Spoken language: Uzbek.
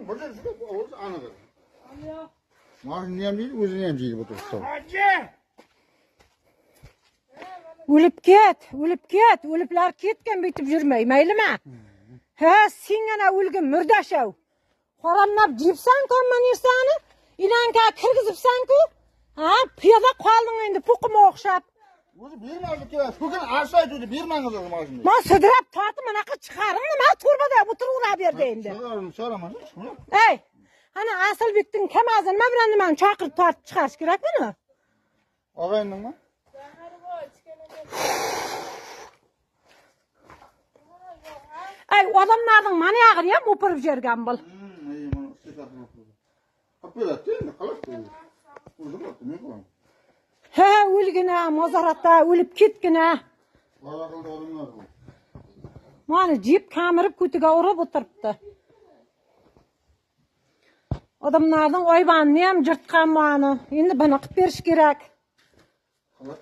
Bir jerisi o'zi aniq. Mashinani ham yeydi, o'zini ham yeydi bu turibdi. O'lib ket, o'lib ket, o'liblar ketgan bitib yurmay, maylimi? Ha, sen ana o'lgin murdashav. Haramlab jibsan kommunistani, ilanka kirgizibsan-ku. Ha, piyoda qolding endi po'qima o'xshab. O'zi bermadi kerak. Bugun arsa aytdi, bermangiz o'zi mashinani. Man sudrab tortib manaqa chiqaring, nima to'rbada o'tiraveradi bu yerda endi. Chiqarim, chiqaraman. Ey, ana Asilbekning KAMAZi nima bilan nimani chaqirib tortib chiqarish kerak buni? Og'ayningmi? Ey, odamlarning mana yog'ini ham o'pirib yuborgan bu. Ey, mana ustiga qo'ydi. Olib beradi endi, xolos. O'zi bo'ldi, men qilaman. Ha, o'lgina, mozaratda o'lib ketgina. Bola qildi odamlar bu. Mana jip kamirib ko'tiga urib o'tiribdi. Odamlarning oyvanini ham jirtgan mana. Endi buni qilib berish kerak. Xolos.